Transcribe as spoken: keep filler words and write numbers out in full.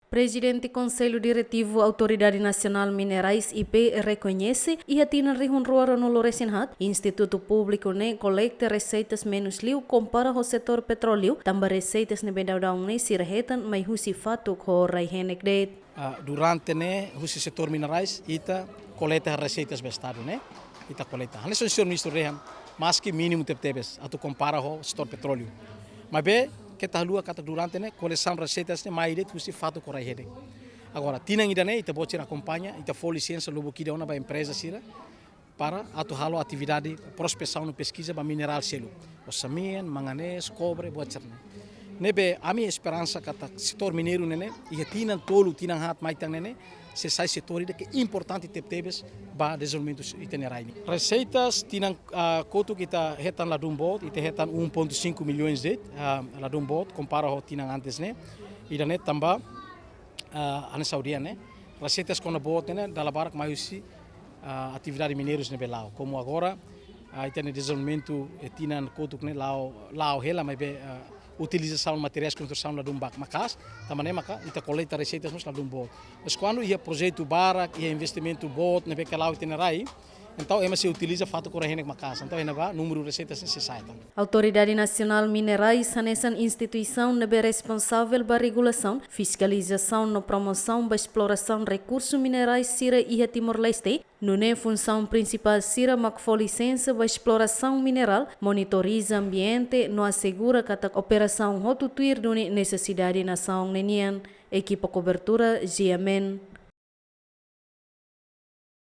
Prezidente Konsellu Diretivu Autoridade Nasionál Minerais, I P, rekoñese iha tinan rihun rua ruanulu resin haat, Institutu Públiku ne'e koleta reseitas menus liu kompara ho setór petróleu, tanba reseitas ne'ebé daudaun ne'e sira hetan mai husi fatuk ho rai-henek de'it. Ah, durante ne'e, husi setór minerais, ita koleta reseitas ba Estadu ne'e, ita koleta. Hanesan señór ministru dehan, maski mínimu tebetebes, atu kompara ho setór petróleu. Maibé, keta haluha katak durante ne'e, kolesaun reseitas ne'e mai de'it husi fatuk ho rai-henek. Agora, tinan ida-ne'e, ita-boot sira akompaña, ita fó lisensa lubuk ida ona ba empreza sira, para atu halo atividade prospesaun no peskiza ba minerál seluk. Osamian, manganés, kobre, buat sira-ne'e. Ne'ebé ami esperansa katak setór mineiru ne'e ne'e, iha tinan tolu, tinan haat mai tan ne'e ne'e, sei sai setór ida ke importante tebetebes ba dezenvolvimentu ita-nia rai ne'e. Reseitas tinan, ah, kotuk ita hetan ladún boot, ita hetan um ponto cinco milhões de'it, ah, ladún boot, kompara ho tinan antes ne'e. Ida-ne'e tanba, ah, hanesan ha'u dehan ne'e, reseitas kona-ba boot ne'e, dala barak mai husi, ah, atividade mineirus ne'ebé la'o. Komu agora, ah, ita-nia dezenvolvimentu, eh, tinan kotuk ne'e la'o, la'o hela maibé, ah, utilizasaun materiais konstrusaun ladún ba maka'as, tanba ne'e maka ita koleta reseitas mós ladún boot. Mas kuandu iha projetu barak, iha investimentu boot ne'ebé ke la'o ita-nia rai, entaun ema sei utiliza fatuk ho rai-henek maka'as. Entaun iha ne'ebá númeru reseitas sei sai tan. Autoridade Nasionál Minerais hanesan instituisaun ne'ebé responsavel ba regulasaun, fiskalizasaun no promosaun ba esplorasaun rekursu minerais sira iha Timor-Leste, nune'e funsaun prinsipál sira mak fó lisensa ba esplorasaun minerál, monitoriza ambiente no asegura katak operasaun hotu tuir duni nesesidade nasaun ne'e nian. Ekipa kobertura, G M N.